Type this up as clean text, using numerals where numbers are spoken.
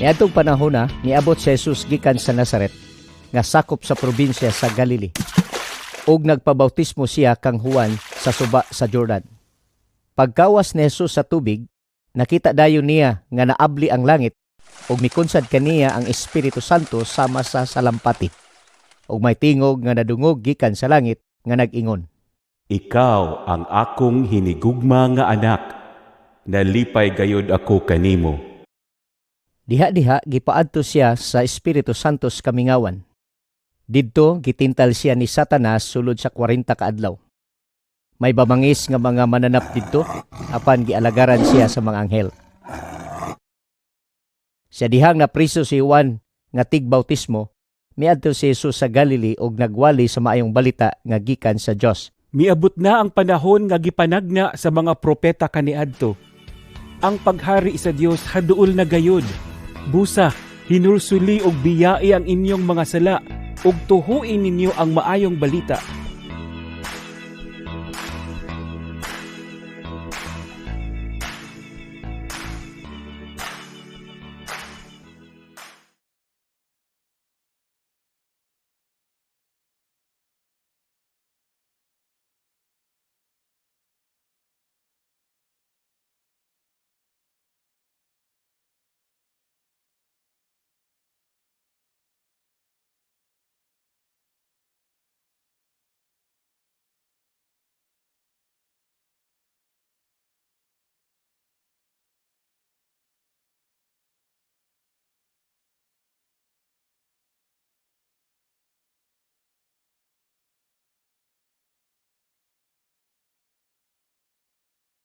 Niadtong panahona, niabot si Jesus gikan sa Nazaret, nga sakop sa probinsya sa Galilee. Ug nagpabautismo siya kang Juan sa suba sa Jordan. Pagkawas ni Jesus sa tubig, nakita dayon niya nga naabli ang langit ug mikunsad kaniya ang Espiritu Santo sama sa salampati. Ug may tingog nga nadungog gikan sa langit nga nag-ingon, "Ikaw ang akong hinigugma nga anak. Nalipay gayud ako kanimo." Diha-diha gipaadto siya sa Espiritu Santo sa kamingawan. Didto gitintal siya ni Satanas sulod sa 40 ka adlaw. May bamangis nga mga mananap didto apan gialagaran siya sa mga anghel. Sa dihang napriso si Juan nga tigbautismo, miadto si Jesus sa Galilee ug nagwali sa maayong balita nga gikan sa Dios. Miabot na ang panahon nga gipanagna sa mga propeta kaniadto. Ang paghari sa Dios haduol na gayud. Busa, hinulsuli og biyai ang inyong mga sala ug tuhuin ninyo ang maayong balita.